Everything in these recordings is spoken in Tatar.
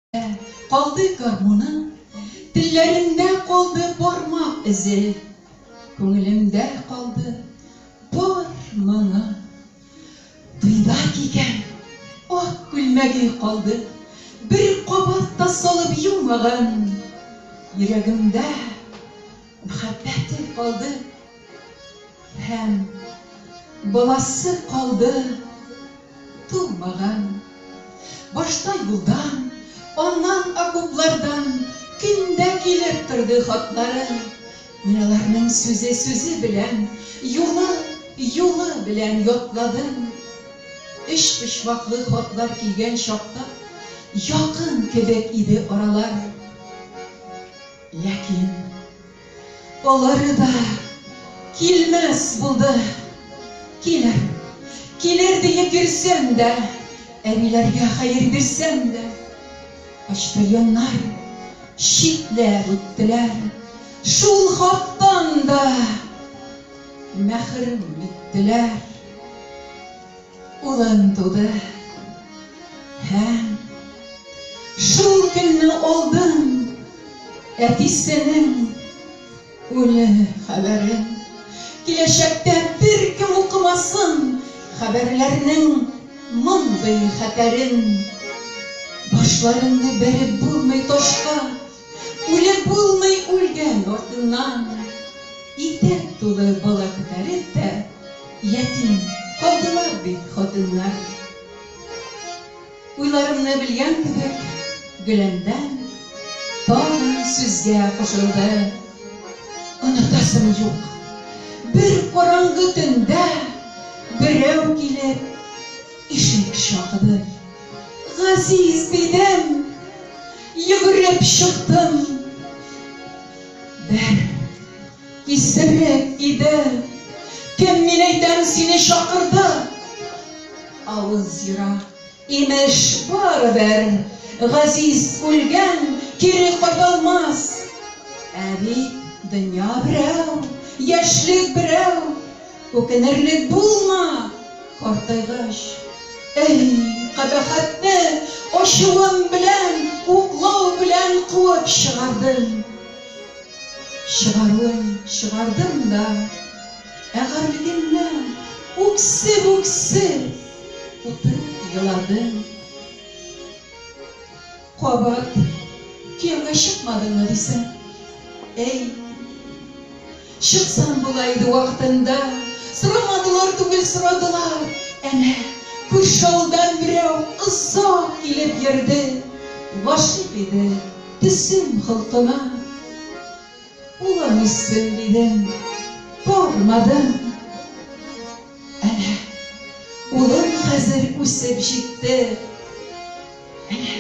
Калды гармуны, Телләрендә калды бармак эзе, Күңелемдә калды бар моңы. Туйда кигән ак күлмәге калды, Бер кабат та салып юмаган. Йөрәгемдә мәхәббәте калды. Һәм баласы калды тумаган. Башта юлдан, аннан окоплардан көн дә килеп торды хатлары. Мин аларның сүзе-сүзе белән, юлы, юлы белән ятладым. Өчпочмаклы хатлар килгән чакта якын кебек иде аралар. Ләкин алары да килмәс булды. Килер, килер диеп йөрсәм дә, әбиләргә хәер бирсәм дә, почтальоннар читләп үттеләр. Шул хаттан да мәхрүм иттеләр. Улым туды. Һәм шул көнне алдым әтисенең үле хәбәрен. Киләчәктә беркем укымасын хәбәрләрнең мондый хәтәрен. Башларыңны бәреп булмый ташка, Үлеп булмый үлгән артыннан. Итәк тулы бала күтәреп тә ятим калдылар бит хатыннар. Уйларымны белгән кебек, Гөләндәм тагын сүзгә кушылды. Онытасым юк, бер караңгы төндә берәү килеп ишек шакыды. Газиз, дидем, йөгереп чыктым. Бер исерек иде. Кем, мин әйтәм, сине чакырды? Авыз ера. Имеш, барыбер Газиз үлгән, кире кайталмас. Ә бит дөнья берәү, яшьлек берәү. Үкенерлек булма, картайгач. Әй, кабахәтне ачуым белән, уклау белән куып чыгардым. Чыгаруын чыгардым да, ә гарьлегемнән үксеп-үксеп утырып еладым. Кабат кияүгә чыкмадыңмы, дисең? Әй, чыксам була иде вакытында. Сорамадылар түгел, сорадылар. Әнә, күрше авылдан берәү озак килеп йөрде. Гашыйк иде төсем, холкыма. Улым үссен дидем, бармадым. Әнә, улым хәзер үсеп җитте. Әнә,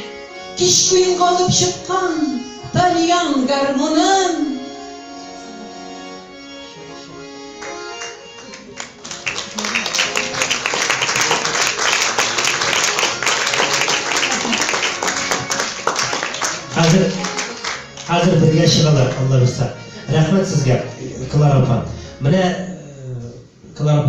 кичке уенга алып чыккан тальян гармунын. Хәзер, хәзер бергә чыгалар, Алла бирса. Рәхмәт сезгә, Клара апа. Менә Клара апа.